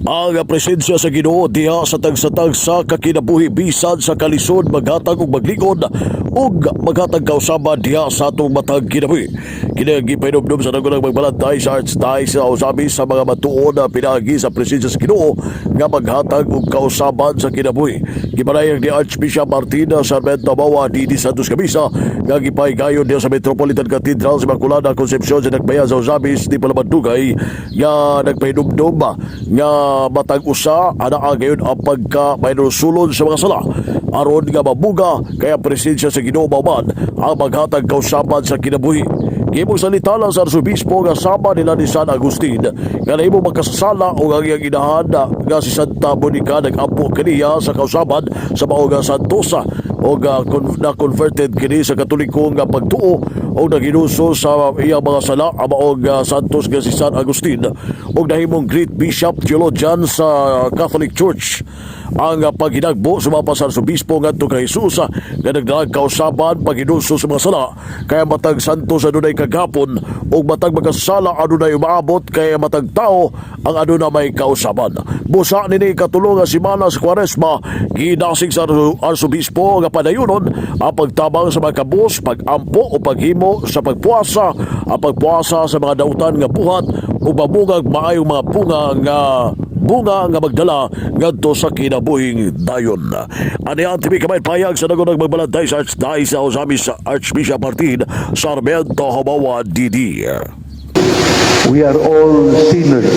Ang presensya sa Ginoo diha sa tagsa-tagsa kakinabuhi bisan sa kalisod maghatag og maglingon ug maghatag kausaban diha sa atong matag kinabuhi. Kini gipahinumdum sa nanggunang magbalantay sa Archdiocese sa Ozamiz sa mga matuod na pinaagi sa presensya sa Ginoo nga maghatag og kausaban sa kinabuhi. Gipanayag ni Archbishop Martin Sarmiento Mawa DD Santos Camisa nga gipahigayon diha sa Metropolitan Cathedral sa Immaculada Concepcion sa Nagbayan sa Ozamiz di palamandugay nga nagpahinumdum nga matag usa anaa gayon ang pagka mahinulsulon sa mga sala aron nga mabuga kaya presensya sa Ginoo mao man ang maghatag kausaban sa kinabuhi. Gihimong salita lang sa Arsobispo nga sama nila ni San Agustin nga nahimo makasasala o ang iyang inahan nga si Santa Monica nag-ampo kaniya sa kausaban sa mao nga Santosa o na converted kini sa Katoliko nga pagtuo o naghinuso sa iyang mga sala ang maong Santos nga si San Agustin og nahimong great bishop theologian sa Catholic Church. Ang paghinagbo sumapa sa Arsobispo ngadto kay Jesus nga nagdalag kausaban paghinuso sa mga sala kaya matag santos adunay kagapon ug matag makasala adunay umaabot kaya matag tao ang aduna may kausaban. Busa nini ikatulo nga simana sa Kwaresma, gidasig sa Arsobispo nga padayonon ang pagtabang sa mga kabus, pagampo o paghimo sa pagpuasa, ang pagpuasa sa mga dautan nga buhat ug mabungag maayong mga bunga nga magdala ngadto sa kinabuhing dayon. Ani ang TV kamay payag sa nagunang magbalantay sa Archdiocese sa Ozamiz sa Archbishop Martin Sarmiento Homawa DD. We are all sinners.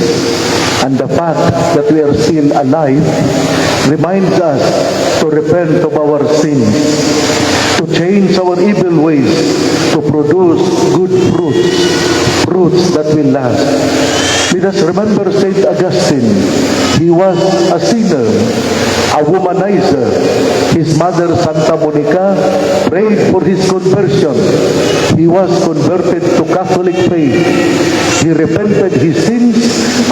And the fact that we are still alive reminds us to repent of our sins, to change our evil ways, to produce good fruits, fruits that will last. Let us remember Saint Augustine. He was a sinner, a womanizer. His mother, Santa Monica, prayed for his conversion. He was converted to Catholic faith. He repented his sins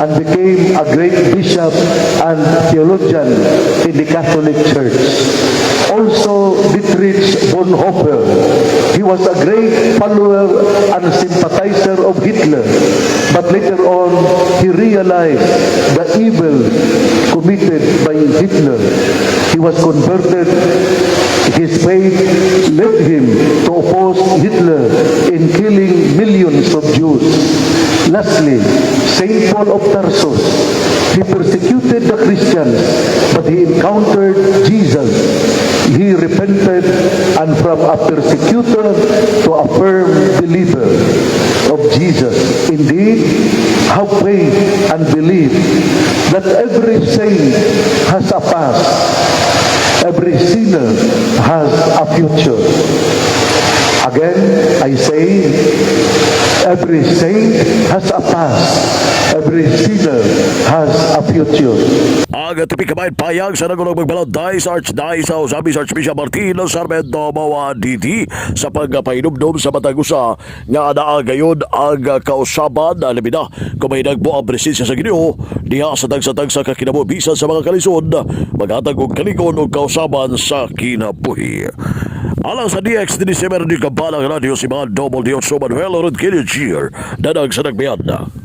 and became a great bishop and theologian in the Catholic Church. Also, Dietrich Bonhoeffer. He was a great follower and sympathizer of Hitler. But later on, he realized the evil committed by Hitler. He was converted. His faith led him to oppose Hitler in killing millions of Jews. Lastly, Saint Paul of Tarsus. He persecuted the Christians, but he encountered Jesus. He repented and from a persecutor to a firm believer of Jesus. Indeed, have faith and believe that every saint has a past. Every sinner has a future. Again, I say, every saint has a past. Every sinner has a future. Ang TV kamay payag sa nagulong magbalanday sa Archdiocese sa Ozamiz Archbishop Martin Sarmiento Mawa DD sa pagpahinumdum sa matag usa nga anaa gayon ang kausaban na labi na kung may nagbo ang presensya sa Ginoo diha sa tagsa-tagsa ka kinabuhi bisan sa mga kalisod maghatag og kalingon og kausaban sa kinabuhi. Alang sa DX ni Semer ni Kabalang Radio si mga Double D Manuel Rodriguez Danag sa Nagbayan.